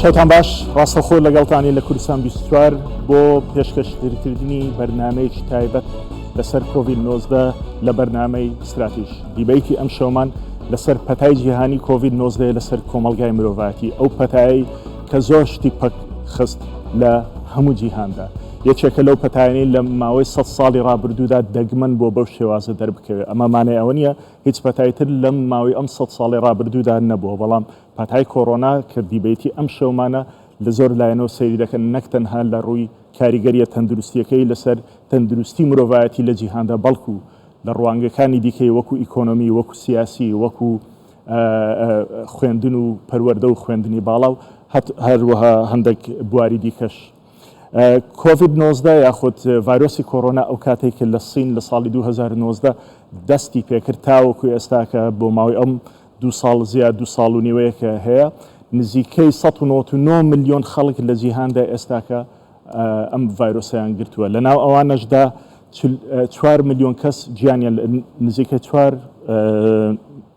شەوتان باش، ڕاستەوخۆ لەگەڵتانین لە کوردستان 24 بۆ پێشکەشکردنی بەرنامەیەکی تایبەت لەسەر کۆڤید 19 لە بەرنامەی ستراتیژ. دیبەیتی ئەم شەومان لەسەر پەتای جیهانی کۆڤید 19 لەسەر کۆمەڵگای مرۆڤایەتی، ئەو پەتایەی کە زۆر شتی پەک خست لە هەموو جیهاندا. یەکێکە لەو پەتایانەی لە ماوەی سەد ساڵی ڕابردوودا دەگمەن بووە بەو شێوازە دەربکەوێت. ئەمە مانای ئەوە نییە هیچ پەتای تر لەم ماوەی ئەم سەد ساڵەی ڕابردوودا نەبووە، بەڵام پەتای کۆرۆنا کە دیبەیتی ئەم شەومانە لە زۆر لایەنەوە سەیری دەکەن نەک تەنها لە ڕووی کاریگەرییە تەندروستییەکەی لەسەر تەندروستی مرۆڤایەتی لە جیهاندا بەڵکو لە ڕوانگەکانی دیکەی وەکو ئیکۆنۆمی، وەکو سیاسی، وەکو خوێندن و پەروەردە و خوێندنی باڵا و هەروەها هەندێک بواری دیکەش. کۆڤید 19 یاخود ڤایرۆسی کۆرۆنا ئەو کاتێک کە لە سین لە ساڵی 2019 دەستی پێکرد تاوەکو ئێستاکە بۆ ماوەی ئەم دوو ساڵ زیاد دوو ساڵ و نیوەیەکە هەیە نزیکەی 199 ملیۆن خەڵک لە جیهاندا ئێستاکە ئەم ڤایرۆسیان گرتووە لە ناو ئەوانەشدا چوار ملیۆن کەس گیانیان نزیکە چوار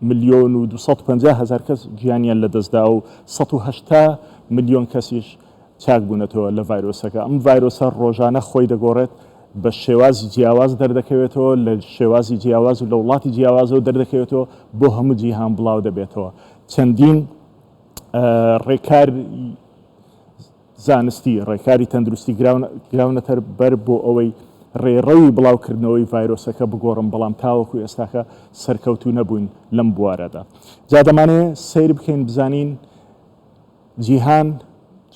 ملیۆن و 250 هزار کەس گیانیان لەدەستدا و 180 ملیۆن کەسیش چاک بوونەتەوە لە ڤایرۆسەکە. ئەم ڤایرۆسە ڕۆژانە خۆی دەگۆڕێت، بە شێوازی جیاواز دەردەکەوێتەوە، لە شێوازی جیاواز و لە وڵاتی جیاوازەوە دەردەکەوێتەوە، بۆ هەموو جیهان بڵاو دەبێتەوە. چەندین ڕێکاری زانستی، ڕێکاری تەندروستی گراونەتە بەر بۆ ئەوەی ڕێڕەوی بڵاوکردنەوەی ڤایرۆسەکە بگۆڕن، بەڵام تاوەکو ئێستاکە سەرکەوتوو نەبووین لەم بوارەدا. جا دەمانەوێت سەیر بکەین بزانین جیهان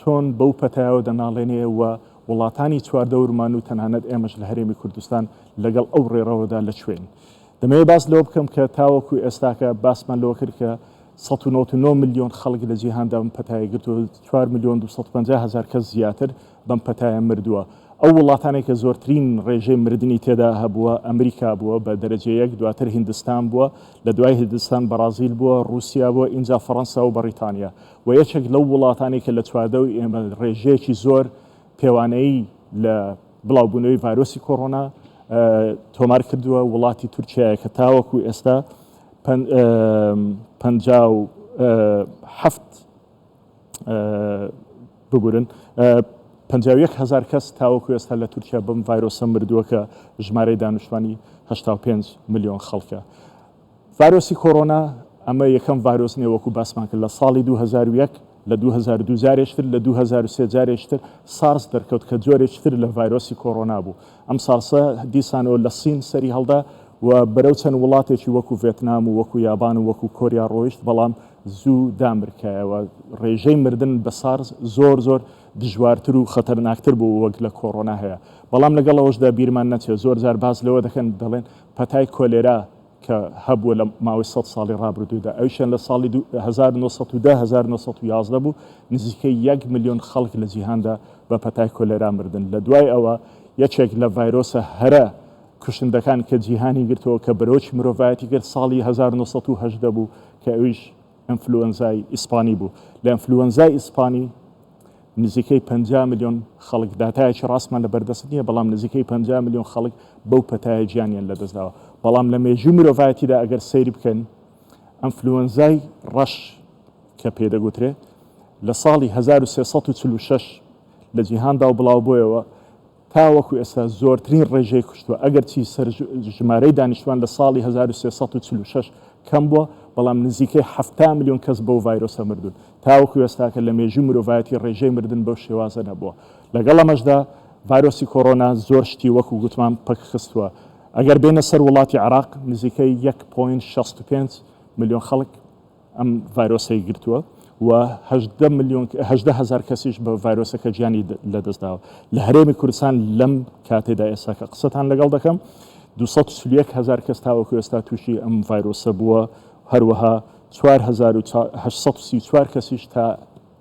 چۆن بەو پەتایەوە دەناڵێنێ و وڵاتانی چواردەورمان و تەنانەت ئێمەش لە هەرێمی کوردستان لەگەڵ ئەو ڕێڕەوەدا لە کوێین. دەمەوێت باس لەوە بکەم کە تاوەکو ئێستاکە باسمان لەوە کرد کە 199 ملیۆن خەڵک لە جیهاندا بەم پەتایە گرتووە، 4 ملیۆن 250 هەزار کەس زیاتر بەم پەتایە مردووە. ئەو وڵاتانەی کە زۆرترین ڕێژەی مردنی تێدا هەبووە ئەمریکا بووە بە دەرەجە یەک، دواتر هیندستان بووە، لە دوای هیندستان بەڕازیل بووە، ڕووسیا بووە، ئینجا فەڕەنسا و بەڕیتانیا. و یەکێک لەو وڵاتانەی کە لە چواردەوری ئێمە ڕێژەیەکی زۆر پێوانەیی لە بڵاوبوونەوەی ڤایرۆسی کۆرۆنا تۆمار کردووە وڵاتی تورکیایە کە تاوەکو ئێستا 57 ببورن 51 هەزار کەس تاوەکو ئێستا لە تورکیا بەم ڤایرۆسە مردووە کە ژمارەی دانیشتوانی 85 ملیۆن خەڵکە. ڤایرۆسی کۆرۆنا ئەمە یەکەم ڤایرۆس نیە وەکو باسمان کرد لە ساڵی 2001 لە 2002 جارێکتر لە 2003 جارێکتر سارس دەرکەوت کە جۆرێکتر لە ڤایرۆسی کۆرۆنا بوو ئەم سارسە دیسانەوە لە سین سەری هەڵدا و بەرەو چەند وڵاتێکی وەکو ڤێتنام و وەکو یابان و وەکو کۆریا ڕۆیشت بەڵام زوو دامرکایەوە ڕێژەی مردن بە سارس زۆر زۆر دژوارتر و خەتەرناکتر بوو وەک لە کۆرۆنا هەیە بەڵام لەگەڵ ئەوەشدا بیرمان نەچێت زۆر جار باس لەوە دەکەن دەڵێن پەتای کۆلێرا کە هەبووە لە ماوەی سەد ساڵی ڕابردوودا ئەویشیان لە ساڵی 1910 1911 بوو نزیکەی یەک ملیۆن خەڵک لە جیهاندا بە پەتای کۆلێرا مردن لە دوای ئەوە یەکێک لە ڤایرۆسە هەرە کوشندەکان کە جیهانی گرتەوە کە بەرۆکی مرۆڤایەتی گرت ساڵی 1918 بوو کە ئەویش ئەنفلوەنزای ئیسپانی بوو. لە ئەنفلوەنزای ئیسپانی نزیکەی 50 ملیۆن خەڵک، داتایەکی ڕاستمان لە بەردەست نییە، بەڵام نزیکەی 50 ملیۆن خەڵک بەو پەتایە گیانیان لەدەستداوە. بەڵام لە مێژووی مرۆڤایەتیدا ئەگەر سەیری بکەن ئەنفلوەنزای ڕەش کە پێدەگوترێ لە ساڵی 1346 لە جیهاندا و بڵاوبۆیەوە تاوەکو ئێستا زۆرترین ڕێژەی کوشتووە، ئەگەرچی ژمارەی دانیشتوان لە ساڵی 1346 کەم بووە، بەڵام نزیکەی 70 ملیۆن کەس بەو ڤایرۆسە مردوون. تاوەکو ئێستاکە لە مێژووی مرۆڤایەتی ڕێژەی مردن بەو شێوازە نەبووە. لەگەڵ ئەمەشدا ڤایرۆسی کۆرۆنا زۆر شتی وەکو گوتمان پەکخستووە. ئەگەر بێینە سەر وڵاتی عێراق نزیکەی یەک point 65 ملیۆن خەڵک ئەم ڤایرۆسەی گرتووە و 18 ملیۆن 18 هەزار کەسیش بە ڤایرۆسەکە گیانی لەدەستداوە. لە هەرێمی کوردستان لەم کاتێدا ئێستا کە قسەتان لەگەڵ دەکەم 241 هەزار کەس تاوەکو ئێستا تووشی ئەم ڤایرۆسە بووە، هەروەها 4834 کەسیش تا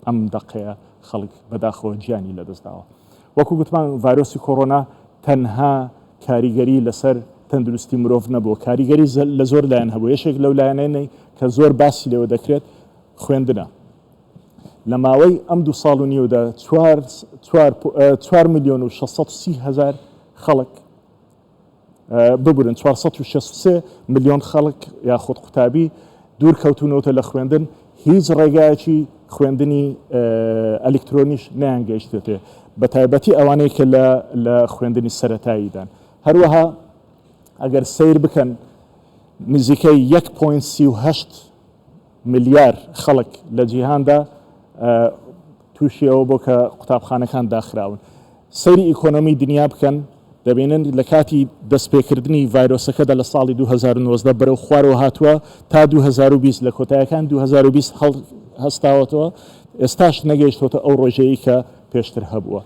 ئەم دەقەیە خەڵک بەداخەوە گیانی لەدەستداوە. وەکو گوتمان ڤایرۆسی کۆرۆنا تەنها کاریگەری لەسەر تەندروستی مرۆڤ نەبووە، کاریگەری لە زۆر لایەن هەبوو، یەکێک لەو لایەنانەی کە زۆر باسی لێوە دەکرێت خوێندنە. لە ماوەی ئەم دوو ساڵ و نیوەدا 4 ملیۆن و 630 هەزار خەڵک ببورن 463 ملیۆن خەڵک یاخود قوتابی دوور کەوتوونەوتە لە خوێندن، هیچ ڕێگایەکی خوێندنی ئەلیکترۆنیش نەیانگەیشتێتێ، بە تایبەتی ئەوانەی کە لە لە خوێندنی سەرەتاییدان. هەروەها ئەگەر سەیر بکەن نزیکەی یەک point 38 ملیار خەڵک لە جیهاندا تووشی ئەوە بۆ کە قوتابخانەکان داخراون. سەیری ئیکۆنۆمی دنیا بکەن دەبینن لە کاتی دەستپێکردنی ڤایرۆسەکەدا لە ساڵی 2019 بەرەو خوارەوە هاتووە تا 2020 لە کۆتایەکان 2020 هەڵ هەستاوەتەوە ئێستاش نەگەیشتۆتە ئەو ڕۆژەیە کە پێشتر هەبووە.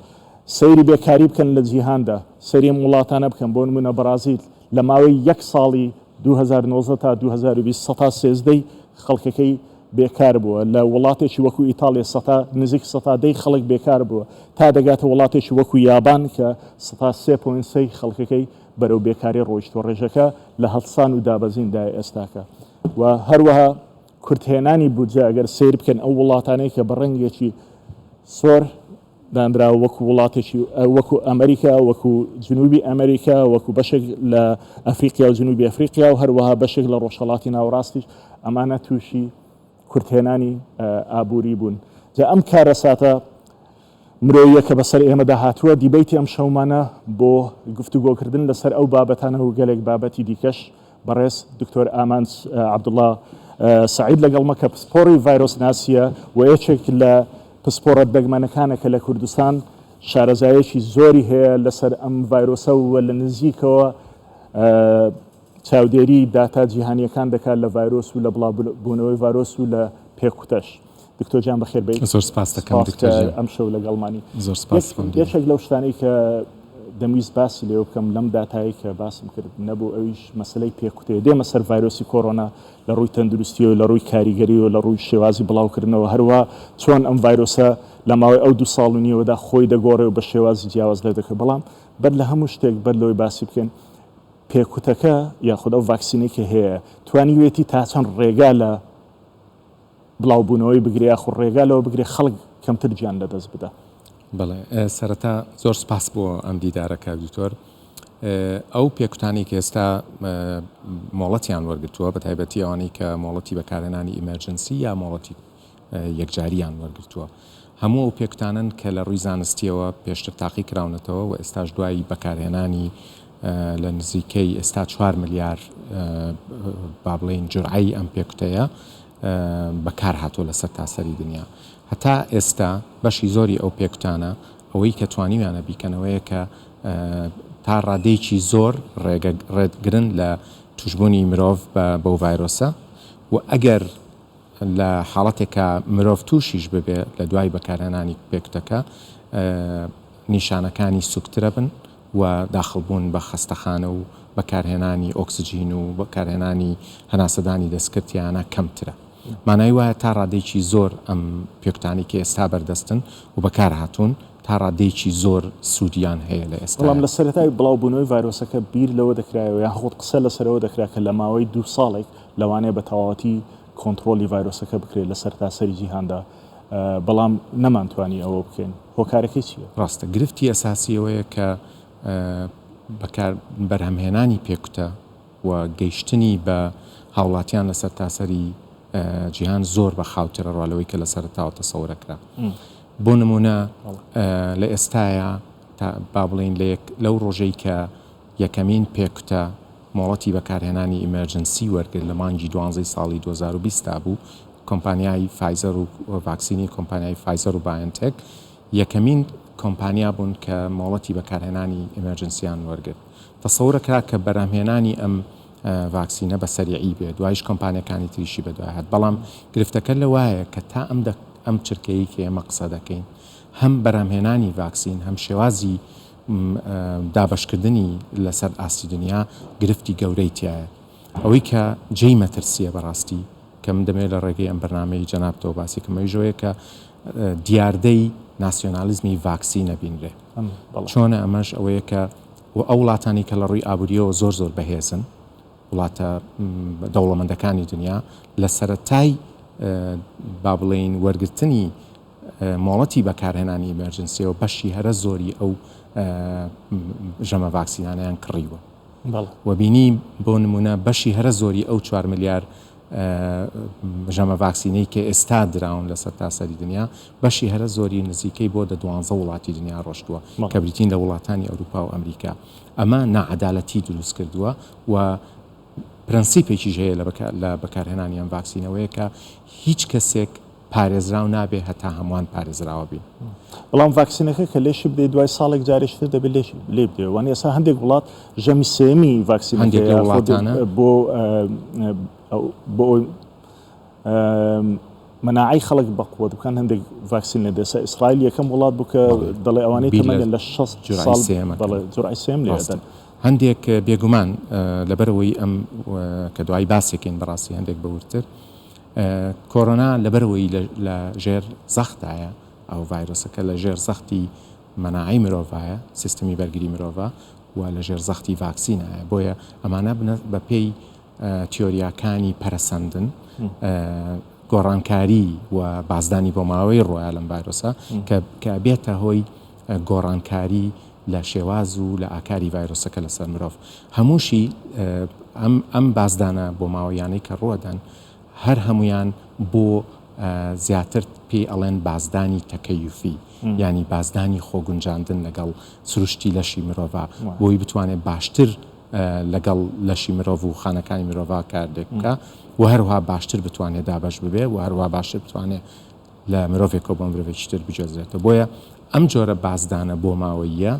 سەیری بێکاری بکەن لە جیهاندا، سەیری ئەم وڵاتانە بکەن بۆ نمونە بەڕازیل لە ماوەی یەک ساڵی 2019 تا 2020 سەتا سێزدەی خەڵکەکەی بێکار بووە، لە وڵاتێکی وەکو ئیتاڵیا سەتا نزیک سەتا دەی خەڵک بێکار بووە، تا دەگاتە وڵاتێکی وەکو یابان کە سەتا سێ point سێی خەڵکەکەی بەرەو بێکاری ڕۆیشتووە، ڕێژەکە لە هەڵسان و دابەزیندایە ئێستاکە و هەروەها کورتهێنانی بودجە ئەگەر سەیر بکەن ئەو وڵاتانەی کە بە ڕەنگێکی سۆر دانراوە وەکو وڵاتێکی وەکو ئەمریکا وەکو جنوبی ئەمریکا وەکو بەشێک لە ئەفریقیا و جنوبی ئەفریقیا و هەروەها بەشێک لە ڕۆژهەڵاتی ناوەڕاستیش ئەمانە تووشی کورتهێنانی ئابووری بوون جا ئەم کارەساتە مرۆییە کە بەسەر ئێمەدا هاتووە debate ی ئەم شەومانە بۆ گفتوگۆکردن لەسەر ئەو بابەتانە و گەلێک بابەتی دیکەش بەڕێز دکتۆر ئامانج عەبدوڵا سەعید لەگەڵمە کە پسپۆڕی ڤایرۆسناسییە و یەکێک لە پسپۆڕە دەگمەنەکانە کە لە کوردستان شارەزایەکی زۆری هەیە لەسەر ئەم ڤایرۆسە و لە نزیکەوە چاودێری داتا جیهانیەکان دەکات لە ڤایرۆس و لە بڵاوبوونەوەی ڤایرۆس و لە پێکوتەش. دکتۆر گیان بەخێر بێیت. زۆر سپاس دەکەم دکتۆر گیان. ئەم شەو لەگەڵمانی. زۆر سپاس. یەکێک لەو شتانەی کە دەمویست باسی لێوە بکەم لەم داتایەی کە باسم کرد نەبوو ئەویش مەسەلەی پێکوتەیە. دێمە سەر ڤایرۆسی کۆرۆنا لە ڕووی تەندروستیەوە لە ڕووی کاریگەریەوە لە ڕووی شێوازی بڵاوکردنەوە هەروا چۆن ئەم ڤایرۆسە لە ماوەی ئەو دوو ساڵ و نیوەدا خۆی دەگۆڕێ و بە شێوازی جیاواز دەردەکەوێت بەڵام بەر لە هەموو شتێک بەر لەوەی باسی بکەین پێکوتەکە یاخود ئەو ڤاکسینەی کە هەیە توانیوێتی تا چەند ڕێگا لە بڵاوبوونەوەی بگرێ یاخود ڕێگا لەوە بگرێ خەڵک کەمتر گیان لەدەست بدا؟ بەڵێ سەرەتا زۆر سپاس بۆ ئەم دیدارە کاک دکتۆر. ئەو پێکوتانەی کە ئێستا مۆڵەتیان وەرگتووە بە تایبەتی ئەوانەی کە مۆڵەتی بەکارهێنانی emergency یا مۆڵەتی یەکجاریان وەرگتووە هەموو ئەو پێکوتانەن کە لە ڕووی زانستیەوە پێشتر تاقی کراونەتەوە و ئێستاش دوای بەکارهێنانی لە نزیکەی ئێستا چوار ملیار با بڵێین جورعەی ئەم پێکوتەیە بەکار هاتووە لە سەرتاسەری دنیا. هەتا ئێستا بەشی زۆری ئەو پێکوتانە ئەوەی کە توانیویانە بیکەن ئەوەیە کە تا ڕادەیەکی زۆر ڕێگە ڕێگرن لە توشبوونی مرۆڤ بە بەو ڤایرۆسە و ئەگەر لە حاڵەتێکا مرۆڤ تووشیش ببێ لە دوای بەکارهێنانی پێکوتەکە نیشانەکانی سوکترەبن و داخڵبوون بە خەستەخانە و بەکارهێنانی ئۆکسجین و بەکارهێنانی هەناسەدانی دەستکرد تیایانا کەمترە. مانای وایە تا ڕادەیەکی زۆر ئەم پێکوتانەی کە ئێستا بەردەستن و بەکارهاتوون تا ڕادەیەکی زۆر سوودیان هەیە لە ئێستایا. بەڵام لە سەرەتای بڵاوبوونەوەی ڤایرۆسەکە بیر لەوە دەکرایەوە یاخود قسە لەسەر ئەوە دەکرا کە لە ماوەی دوو ساڵێک لەوانەیە بە تەواوەتی کۆنتڕۆڵی ڤایرۆسەکە بکرێت لە سەرتاسەری جیهاندا، بەڵام نەمانتوانی ئەوە بکەین، هۆکارەکەی چییە؟ ڕاستە، گرفتی ئەساسی ئەوەیە کە بەکار بەرهەمهێنانی پێکوتە و گەیشتنی بە هاوڵاتیان لە سەرتاسەری جیهان زۆر بە خاوتر ئەڕوا لەوەی کە لە سەرەتاوە تەسەورەکرا. بۆ نموونە لە ئێستایا تا با بڵێین لە یەک لەو ڕۆژەی کە یەکەمین پێکوتە مۆڵەتی بەکارهێنانی emergency وەرگرت لە مانگی دوانزەی ساڵی 2020 دا بوو، کۆمپانیای فایزەر و ڤاکسینی کۆمپانیای فایزەر و بایۆنتێک یەکەمین کۆمپانیا بوون کە مۆڵەتی بەکارهێنانی emergency یان وەرگرت. تەسەورە کرا کە بەرهەمهێنانی ئەم ڤاکسینە بە سەریعی بێ، دوایش کۆمپانیاکانی تریشی بەدوای هات. بەڵام گرفتەکە لەوایە کە تا ئەم ئەم چرکەیەی کە ئێمە قسە دەکەین هەم بەرهەمهێنانی ڤاکسین هەم شێوازی دابەشکردنی لەسەر ئاستی دنیا گرفتی گەورەی تیایە. ئەوەی کە جێی مەترسییە بەڕاستی کە من دەمەوێت لە ڕێگەی ئەم بەرنامەی جەنابتەوە باسی کەم ئەویش ئەوەیە کە دیاردەی ناسیۆنالیزمی ڤاکسین ئەبینرێ. چۆنە ئەمەش؟ ئەوەیە کە ئەو وڵاتانەی کە لە ڕووی ئابوورییەوە زۆر زۆر بەهێزن، وڵاتە دەوڵەمەندەکانی دنیا لە سەرەتای با بڵێین وەرگرتنی مۆڵەتی بەکارهێنانی emergency یەوە بەشی هەرە زۆری ئەو ژەمە ڤاکسینانەیان کڕیوە و بینی بۆ نمونە بەشی هەرە زۆری ئەو 4 ملیار ژەمە ڤاکسینەی کە ئێستا دراون لە سەرتاسەری دنیا بەشی هەرە زۆری نزیکەی بۆ دە دوانزە وڵاتی دنیا ڕۆشتووە کە بریتین لە وڵاتانی ئەوروپا و ئەمریکا. ئەمە ناعەدالەتی دروست کردووە و پرەنسیپێکیش هەیە لە بەکارهێنانی ئەم ڤاکسینەوەیە کە هیچ کەسێک پارێزراو نابێ هەتا هەمووان پارێزراوە بین. بەڵام ڤاکسینەکە کە لێشی بدەی دوای ساڵێک جارێکی تر دەبێت لێشی لێی بدەی وانیە ئێستا هەندێک وڵات ژەمی سێیەمی ڤاکسینەکە هەندێک لە وڵاتانە بۆ بۆ مەناعەی خەڵک بەقوەت بکەن هەندێک ڤاکسین لێ دێسە ئیسرائیل یەکەم وڵات بوو کە دەڵێ ئەوانەی تەمەنیان لە 60 ساڵ بەڵێ جورعەی سێیەم لێ ئەدەن. هەندێک بێگومان لەبەرئەوەی ئەم کە دوایی باسێکین بەڕاستی هەندێک بە وردتر کۆرۆنا لەبەرئەوەی لە ژێر زەختدایە ئەو ڤایرۆسەکە لە ژێر زەختی مەناعەی مرۆڤایە سیستمی بەرگری مرۆڤە و لە ژێر زەختی ڤاکسینایە بۆیە ئەمانە بە پێی تیۆریاکانی پەرەسەندن، گۆڕانکاری و بازدانی بۆماوەیی ڕووەیا لەم ڤایرۆسە کە کە ئەبێتە هۆی گۆڕانکاری لە شێواز و لە ئاکاری ڤایرۆسەکە لەسەر مرۆڤ. هەمووشی ئەم ئەم بازدانە بۆماوەییانەی کە ڕووەدەن هەر هەموویان بۆ زیاتر پێی ئەڵێن بازدانی تەکەیوفی یانی بازدانی خۆگونجاندن لەگەڵ سروشتی لەشی مرۆڤا بۆی بتوانێت باشتر لەگەڵ لەشی مرۆڤ و خانەکانی مرۆڤا کارلێک بکا و هەروها باشتر بتوانێ دابەش ببێ و هەروها باشتر بتوانێ لە مرۆڤێکەوە بۆ مرۆڤێکی تر بگوێزرێتەوە. بۆیە ئەم جۆرە بازدانە بۆماوەییە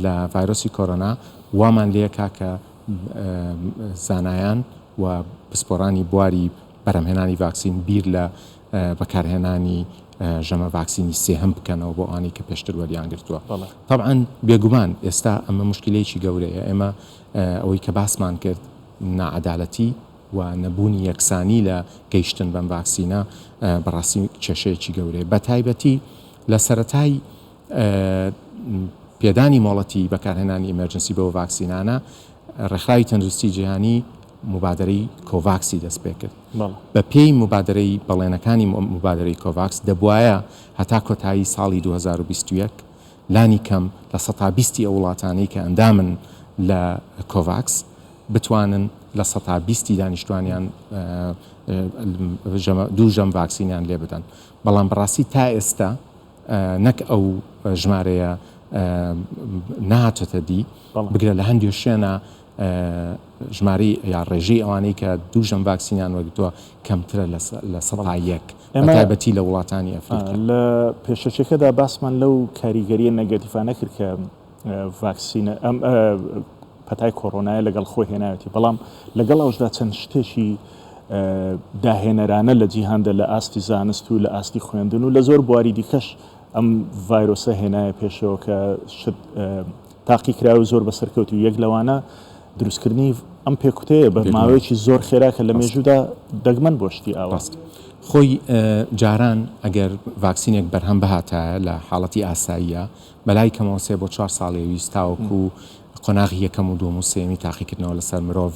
لە ڤایرۆسی کۆرۆنا وامان لێکا کە زانایان و پسپۆرانی بواری بەرهەمهێنانی ڤاکسین بیر لە بەکارهێنانی ژەمە ڤاکسینی سێهەم بکەنەوە بۆ ئەوانەی کە پێشتر وەریان گرتووە. تەبعەن بێگومان ئێستا ئەمە موشکیلەیەکی گەورەیە، ئێمە ئەوەی کە باسمان کرد ناعەدالەتی و نەبوونی یەکسانی لە گەیشتن بەم ڤاکسینە بەڕاستی کێشەیەکی گەورەیە بەتایبەتی لە سەرەتای پێدانی مۆڵەتی بەکارهێنانی emergency بەو ڤاکسینانە ڕێکخراوی تەندروستی جیهانی موبادەرەی کۆڤاکسی دەست پێکرد. بە پێی موبادەرەی بەڵێنەکانی موبادەرەی کۆڤاکس دەبوایە هەتا کۆتایی ساڵی 2021 لانی کەم لە سەتا بیستی ئەو وڵاتانەی کە ئەندامن لە کۆڤاکس بتوانن لە سەتا بیستی دانیشتوانیان دوو ژەم ڤاکسینیان لێ بدەن. بەڵام بەڕاستی تا ئێستا نەک ئەو ژمارەیە نەهاتۆتە دی، بگرە لە هەندێ شوێنا ژمارەی یا ڕێژەی ئەوانەی کە دوو ژەم ڤاکسینیان وەرگرتووە کەمترە لە سەتا یەک، بەتایبەتی لە وڵاتانی ئەفریقا. لە پێشەکیەکەدا باسمان لەو کاریگەرییە نێگەتیڤانە کرد کە ڤاکسینە ئەم پەتای کۆرۆنایە لەگەڵ خۆی هێناوێتی، بەڵام لەگەڵ ئەوشدا چەند شتێکی داهێنەرانە لە جیهاندا لە ئاستی زانست و لە ئاستی خوێندن و لە زۆر بواری دیکەش ئەم ڤایرۆسە هێنایە پێشەوە کە شت تاقیکراوە زۆر بە سەرکەوتوو یەک لەوانە دروستکردنی ئەم پێکوتەیە بە ماوەیەکی زۆر خێرا کە لە مێژوودا دەگمەن بۆ شتی ئاوا. خۆی جاران ئەگەر ڤاکسینێک بەرهەم بهاتایە لە حاڵەتی ئاساییە بەلای کەمەوە سێ بۆ چوار ساڵی ئەویست تاوەکو قۆناغی یەکەم و دووەم و سێیەمی تاقیکردنەوە لەسەر مرۆڤ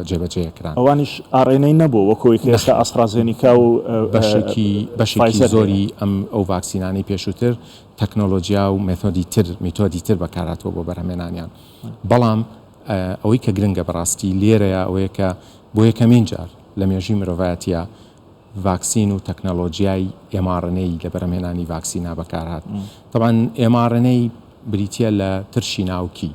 جێبەجێ کران. ئەوانیش RNA نەبووە وەکو ئەوەی کە ئێستا ئاسترازێنیکا و بەشێکی بەشێکی زۆری ئەم ئەو ڤاکسینانەی پێشووتر تەکنۆلۆجیا و مێتۆدی تر میتۆدی تر بەکارهاتووە بۆ بەرهەمێنانیان. بەڵام ئەوەی کە گرنگە بەڕاستی لێرەیا ئەوەیە کە بۆ یەکەمین جار لە مێژووی مرۆڤایەتیا ڤاکسین و تەکنەلۆجیای mRNA لە بەرهەمهێنانی ڤاکسینا بەکارهات. تەبعەن mRNA بریتییە لە ترشی ناوکی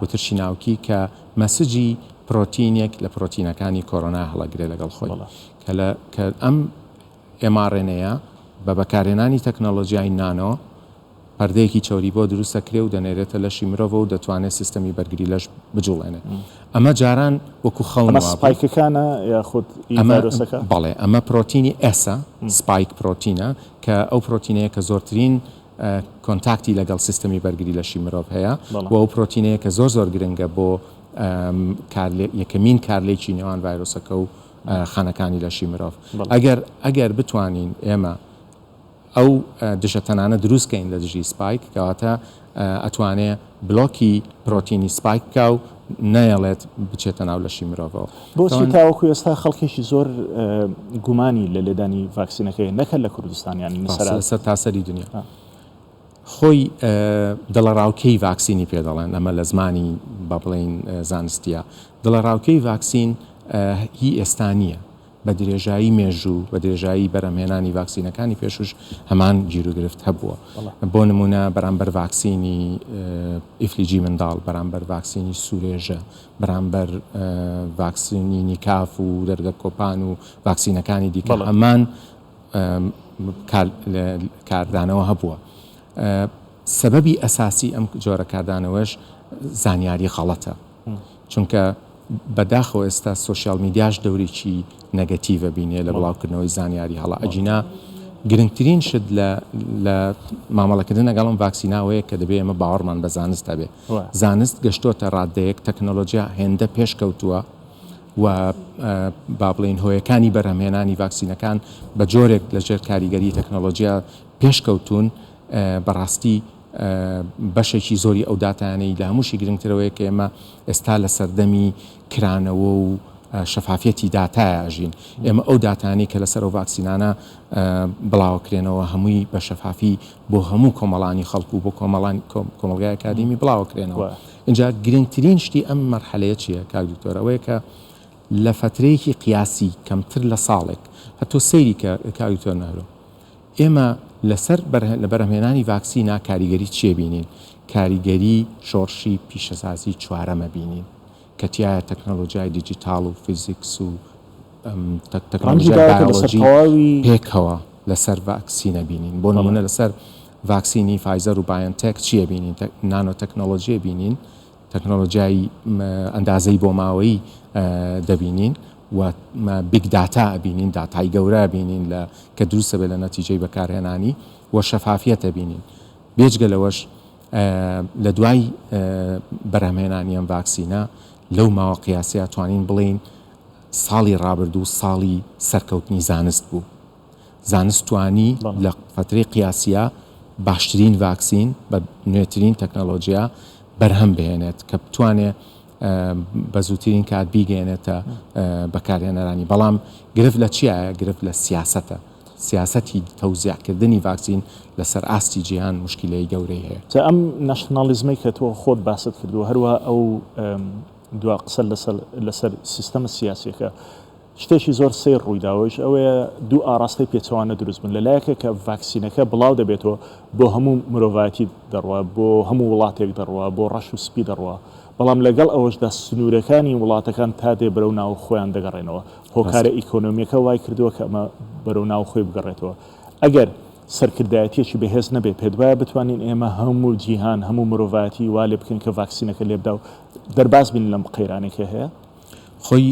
و ترشی ناوکی کە message ی پرۆتینێک لە پرۆتینەکانی کۆرۆنا هەڵەگرێ لەگەڵ خۆی کە لە کە ئەم mRNA بە بەکارهێنانی تەکنەلۆجیای نانۆ پەردەیەکی چەوری بۆ دروست دەکرێ و دەنێرێتە لەشی مرۆڤەوە و دەتوانێت سیستەمی بەرگری لەش بجوڵێنێ. ئەمە جاران وەکو خەون ئەمە وابوو. spike ەکانە یاخود ئی ئەمە ڤایرۆسەکە؟ بەڵێ ئەمە پرۆتینی S ە، spike protein ە کە ئەو پرۆتینەیە کە زۆرترین contact ی لەگەڵ سیستەمی بەرگری لەشی مرۆڤ هەیە و ئەو پرۆتینەیە کە زۆر زۆر گرنگە بۆ کارلێ یەکەمین کارلێکی نێوان ڤایرۆسەکە و خانەکانی لەشی مرۆڤ. ئەگەر ئەگەر بتوانین ئێمە ئەو دژە تەنانە دروست کەین لە دژی spike کەواتە ئەتوانێ بلۆکی پرۆتینی spike بکا و نەیەڵێت بچێتە ناو لەشی مرۆڤەوە. بۆچی تاوەکو ئێستا خەڵکێکی زۆر گومانی لە لێدانی ڤاکسینەکە هەیە نەک هەر لە کوردستان یانی لە سەرتاسەری دنیا؟ خۆی دڵەڕاوکێی ڤاکسینی پێ دەڵێن ئەمە لە زمانی با بڵێین زانستیە دڵەڕاوکێی ڤاکسین هی ئێستا نییە. بە درێژایی مێژوو، بە درێژایی بەرهەمهێنانی ڤاکسینەکانی پێشووش هەمان گیروگرفت هەبووە. بۆ نموونە بەرامبەر ڤاکسینی ئیفلیجی منداڵ، بەرامبەر ڤاکسینی سوورێژە، بەرامبەر ڤاکسینی نیکاف و دەرگەکۆپان و ڤاکسینەکانی دیکە هەمان کاردانەوە هەبووە. سەبەبی ئەساسی ئەم جۆرە کاردانەوەش زانیاری غەڵەتە. چونکە بەداخەوە ئێستا سۆشیال میدیاش دەورێکی نەگەتیڤ ئەبینێ لە بڵاوکردنەوەی زانیاری هەڵە ئەگینا گرنگترین شت لە لە مامەڵەکردن لەگەڵ ئەم ڤاکسینە ئەوەیە کە دەبێ ئێمە باوەڕمان بە زانست هەبێ زانست گەشتۆتە ڕادەیەک تەکنەلۆجیا هێندە پێشکەوتووە و با بڵێین هۆیەکانی بەرهەمهێنانی ڤاکسینەکان بە جۆرێک لەژێر کاریگەری تەکنەلۆجیا پێشکەوتوون بەڕاستی بەشێکی زۆری ئەو داتایانەی لە هەمووشی گرنگتر ئەوەیە کە ئێمە ئێستا لە سەردەمی کرانەوە و شەفافیەتی داتایە ئەژین. ئێمە ئەو داتانەی کە لەسەر ئەو ڤاکسینانە بڵاوەکرێنەوە هەمووی بە شەفافی بۆ هەموو کۆمەڵانی خەڵک و بۆ کۆمەڵان کۆمەڵگای ئەکادیمی بڵاوەکرێنەوە. ئینجا گرنگترین شتی ئەم مەرحەلەیە چییە کاک دکتۆر؟ ئەوەیە کە لە فەترەیەکی قیاسی کەمتر لە ساڵێک هەتۆ سەیری کە کاک دکتۆر نەهرۆ ئێمە لەسەر لە بەرهەمهێنانی ڤاکسینا کاریگەری چیە بینین؟ کاریگەری شۆڕشی پیشەسازی چوارەمە بینین کە تیایا تەکنەلۆجیای دیجیتاڵ و فیزیکس و ڕەنگی تەکنەلۆجیای داوەتە لەسەر بایۆلۆجی تەواوی. پێکەوە لەسەر ڤاکسینە بینین. بۆ بەڵێ. نموونە لەسەر ڤاکسینی فایزەر و بایۆنتێک چیە بینین؟ نانۆ تەکنەلۆجیە بینین تەکنۆلۆجیای ئەندازەی بۆماوەیی دەبینین و big data ئەبینین، داتای گەورە ئەبینین لە کە دروست ئەبێت لە نەتیجەی بەکارهێنانی و شەفافیەت ئەبینین. بێجگە لەوەش لە دوای بەرهەمهێنانی ئەم ڤاکسینە لەو ماوە قیاسیە توانین بڵێین ساڵی ڕابردوو ساڵی سەرکەوتنی زانست بوو. زانست توانی لە فەترەی قیاسییا باشترین ڤاکسین بە نوێترین تەکنەلۆجیا بەرهەم بهێنێت کە بتوانێ بە زووترین کات بیگەیەنێتە بەکارهێنەرانی. بەڵام گرفت لە چیایە؟ گرفت لە سیاسەتە. سیاسەتی تەوزیعکردنی ڤاکسین لەسەر ئاستی جیهان موشکیلەی گەورەی هەیە. جا ئەم ناشناڵیزمەی کە تۆ خۆت باست کرد و هەروەها ئەو دوا قسە لەسەر سیستەمە سیاسیەکە، شتێکی زۆر سەیر ڕوویداوە ئەویش ئەوەیە دوو ئاڕاستەی پێچەوانە دروست بوون، لە لایەکە کە ڤاکسینەکە بڵاو دەبێتەوە بۆ هەموو مرۆڤایەتی دەڕوا، بۆ هەموو وڵاتێک دەڕوا، بۆ ڕەش و سپی دەڕوا، بەڵام لەگەڵ ئەوەشدا سنوورەکانی وڵاتەکان تا دێ بەرەو ناو خۆیان دەگەڕێنەوە، هۆکارە ئیکۆنۆمییەکە وای کردووە کە ئەمە بەرەو ناو خۆی بگەڕێتەوە. ئەگەر سەرکردایەتییەکی بەهێز نەبێ پێت وایە بتوانین ئێمە هەموو جیهان، هەموو مرۆڤایەتی وا لێ بکەین کە ڤاکسینەکە لێبدا و دەرباز بین لەم قەیرانەی کە هەیە؟ خۆی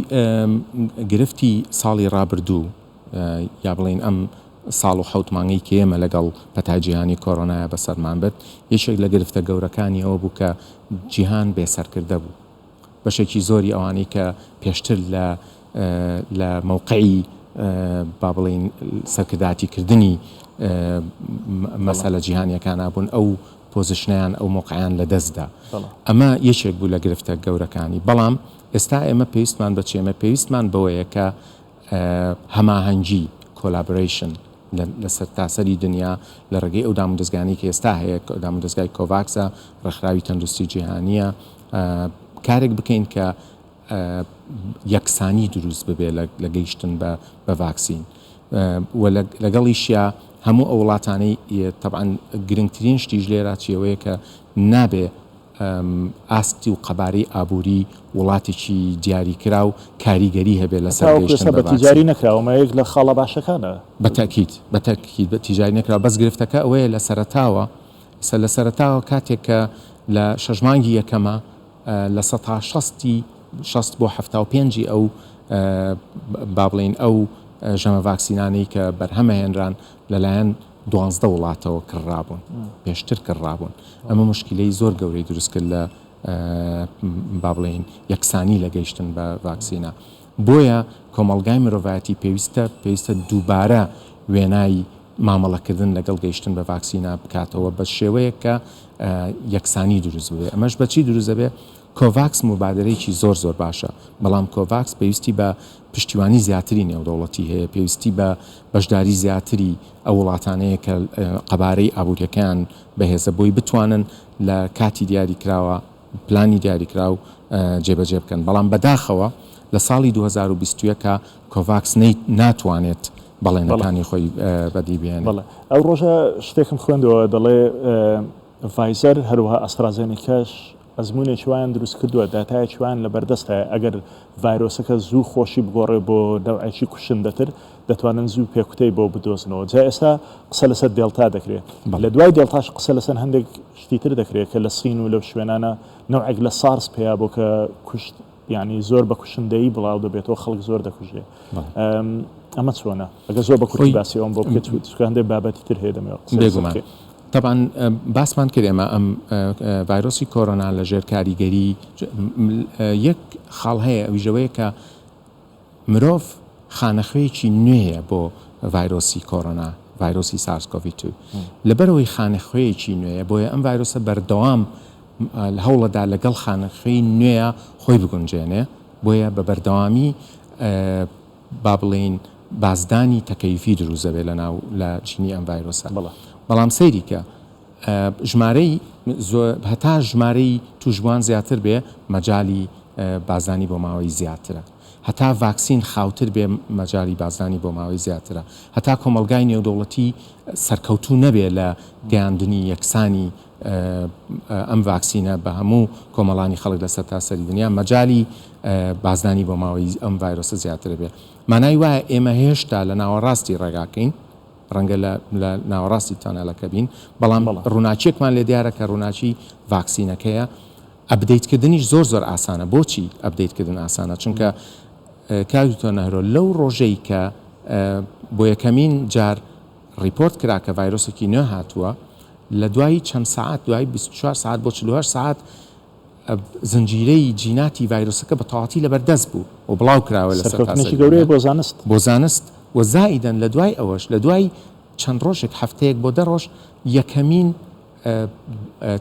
گرفتی ساڵی ڕابردوو یا بڵێین ئەم ساڵ و حەوت مانگەی کە ئێمە لەگەڵ پەتای جیهانی کۆرۆنایا بەسەرمان برد، یەکێک لە گرفتە گەورەکانی ئەوە بوو کە جیهان بێ سەرکردە بوو. بەشێکی زۆری ئەوانەی کە پێشتر لە لە مەوقعی با بڵێین سەرکردایەتیکردنی مەسەلە جیهانییەکانا بوون ئەو پۆزشنەیان ئەو مەوقعەیان لەدەست دا. ئەمە یەکێک بوو لە گرفتە گەورەکانی. بەڵام ئێستا ئێمە پێویستمان بە چییە؟ ئێمە پێویستمان بەوەیە کە هەماهەنگی، Collaboration، لە سەرتاسەری دنیا لە ڕێگەی ئەو دامودەزگانەی کە ئێستا هەیە، دامودەزگای کۆڤاکسە، ڕێکخراوی تەندروستی جیهانییە، کارێک بکەین کە یەکسانی دروست ببێ لە گەیشتن بە ڤاکسین و لەگەڵیشیا هەموو ئەو وڵاتانەی تەبعەن گرنگترین شتیش لێرە چی ئەوەیە کە نابێ ئاستی و قەبارەی ئابووری وڵاتێکی دیاریکراو کاریگەری هەبێ لەسەر تاوەکو گەیشتن ئێستا بە بە تیجاری ڤاکسین. نەکراوە، ئەمە یەک لە خاڵە باشەکانە. بە تەئکید، بە تەئکید بە تیجاری نەکراوە، بەس گرفتەکە ئەوەیە لە سەرەتاوە، لە سەرەتاوە کاتێک کە لە شەش مانگی یەکەما لە سەتا شەستی، 60 بۆ 75 ی ئەو با بڵێین ئەو ژەمە ڤاکسینانەی کە بەرهەمەهێنران لەلایەن دوانزدە وڵاتەوە کڕرابوون، پێشتر کڕرابوون. ئەمە موشکیلەی زۆر گەورەی دروست کرد لە با بڵێین یەکسانی لە گەیشتن بە ڤاکسینە. بۆیە کۆمەڵگای مرۆڤایەتی پێویستە پێویستە دووبارە وێنای مامەڵەکردن لەگەڵ گەیشتن بە ڤاکسینە بکاتەوە بە شێوەیەک کە یەکسانی دروست ببێ. ئەمەش بە چی دروست دەبێ؟ کۆڤاکس موبادەرەیەکی زۆر زۆر باشە، بەڵام کۆڤاکس پێویستی بە پشتیوانی زیاتری نێودەوڵەتی هەیە، پێویستی بە بەشداری زیاتری ئەو وڵاتانەیە کە قەبارەی ئابووریەکەیان بەهێزە بۆی بتوانن لە کاتی دیاریکراوە پلانی دیاریکراو جێبەجێ بکەن، بەڵام بەداخەوە لە ساڵی 2021 کۆڤاکس ناتوانێت بەڵێنەکانی خۆی بەدی بێنێ. بەڵێ ئەو ڕۆژە شتێکم خوێندەوە دەڵێ ڤایزەر هەروەها ئەسترازێنیکاش ئەزموونێکی وایان دروست کردووە، داتایەکی وایان لەبەردەست هەیە، ئەگەر ڤایرۆسەکە زوو خۆشی بگۆڕێ بۆ نەوعێکی کوشندەتر، دەتوانن زوو پێکوتەی بۆ بدۆزنەوە. جا ئێستا قسە لەسەر دێلتا دەکرێ. لە دوای دێلتاش قسە لەسەر هەندێک شتی تر دەکرێ کە لە سین و لەو شوێنانە نەوعێک لە سارس پەیا بوو کە کوشت یانی زۆر بە کوشندەیی بڵاو دەبێتەوە، خەڵک زۆر دەکوژێ. ئەمە چۆنە؟ ئەگەر زۆر بە کورتی باسی ئەوەم بۆ بکەیت، چونکە هەندێک بابەتی تر هەیە دەمەوێت قسەی لەسەر بێگومان. بکەین. تەبعەن باسمان کرد ئێمە ئەم ڤایرۆسی کۆرۆنا لە ژێر کاریگەری یەک خاڵ هەیە ئەویش ئەوەیە کە مرۆڤ خانەخوێیەکی نوێیە بۆ ڤایرۆسی کۆرۆنا ڤایرۆسی سارس کۆڤی 2 لەبەرەوەی خانەخوێیەکی نوێیە بۆیە ئەم ڤایرۆسە بەردەوام هەوڵەدا لەگەڵ خانەخوێی نوێیە خۆی بگونجێنێ بۆیە بە بەردەوامی با بڵێین بازدانی تەکەیفی دروست دەبێت لە ناو لە جینی ئەم ڤایرۆسە بەڵام سەیری کە ژمارەی هەتا ژمارەی توشبووان زیاتر بێ مەجالی بازدانی بۆ ماوەی زیاترە هەتا ڤاکسین خاوتر بێ مەجالی بازدانی بۆ ماوەی زیاترە هەتا کۆمەڵگای نێودەوڵەتی سەرکەوتوو نەبێ لە گەیاندنی یەکسانی ئەم ڤاکسینە بە هەموو کۆمەڵانی خەڵک لە سەرتاسەری دنیا مەجالی بازدانی بۆ ماوەی ئەم ڤایرۆسە زیاتر بێ. مانای وایە ئێمە هێشتا لە ناوەڕاستی ڕێگاکەین، ڕەنگە لە لە ناوەڕاستی تانەلەکە بین، بەڵام ڕووناکییەکمان لێ دیارە کە ڕووناکی ڤاکسینەکەیە. update کردنیش زۆر زۆر ئاسانە. بۆچی update کردن ئاسانە؟ چونکە کاک دکتۆر نەهرۆ لەو ڕۆژەی کە بۆ یەکەمین جار report کرا کە ڤایرۆسێکی نوێ هاتووە، لە دوای چەند سەعات، دوای 24 سەعات بۆ 48 سەعات زنجیرەی جیناتی ڤایرۆسەکە بە تەواوەتی لەبەردەست بوو و بڵاو کراوە لە سەرکەوتنێکی گەورەیە بۆ زانست. بۆ زانست و زائیدەن لە دوای ئەوەش لە دوای چەند ڕۆژێک هەفتەیەک بۆ دە ڕۆژ یەکەمین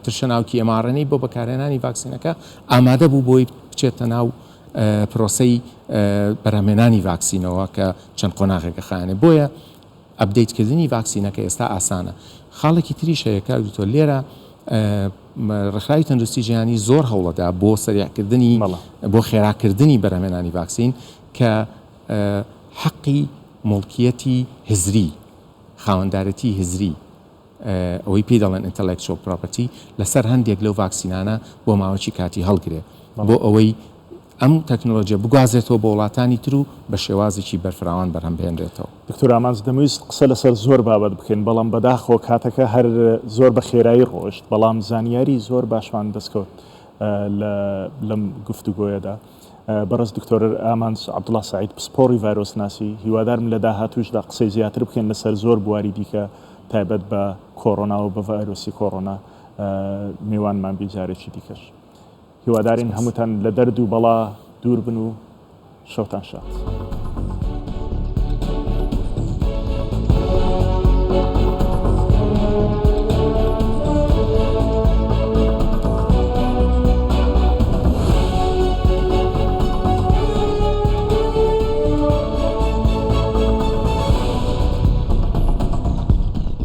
ترشەناوکی mRNA بۆ بەکارهێنانی ڤاکسینەکە ئامادە بوو بۆی بچێتە ناو پرۆسەی بەرهەمهێنانی ڤاکسینەوە کە چەند قۆناغێکە خایەنێ بۆیە update کردنی ڤاکسینەکە ئێستا ئاسانە. خاڵێکی تریش هەیە کاک دکتۆر لێرە ڕێکخراوی تەندروستی جیهانی زۆر هەوڵەدا بۆ سەریعکردنی بۆ خێراکردنی بەرهەمێنانی ڤاکسین کە حەقی موڵکیەتی هزری خاوەندارێتی هزری ئەوەی پێی دەڵێن intellectual property لەسەر هەندێک لەو ڤاکسینانە بۆ ماوەکی کاتی هەڵگرێ بۆ ئەوەی ئەم تەکنۆلۆجیە بگوازرێتەوە بۆ وڵاتانی تر و بە شێوازێکی بەرفراوان بەرهەم بهێنرێتەوە. دکتۆر ئامانج دەمویست قسە لەسەر زۆر بابەت بکەین بەڵام بەداخەوە کاتەکە هەر زۆر بە خێرایی ڕۆشت بەڵام زانیاری زۆر باشمان دەستکەوت لە لەم گفتوگۆیەدا. بەڕێز دکتۆر ئامانج عەبدوڵا سەعید پسپۆڕی ڤایرۆسناسی هیوادارم لە داهاتووشدا قسەی زیاتر بکەین لەسەر زۆر بواری دیکە تایبەت بە کۆڕۆنا و بە ڤایرۆسی کۆڕۆنا میوانمان بی جارێکی دیکەش. هیوادارین هەمووتان لە دەرد و بەڵا دوور بن و شەوتان شاد.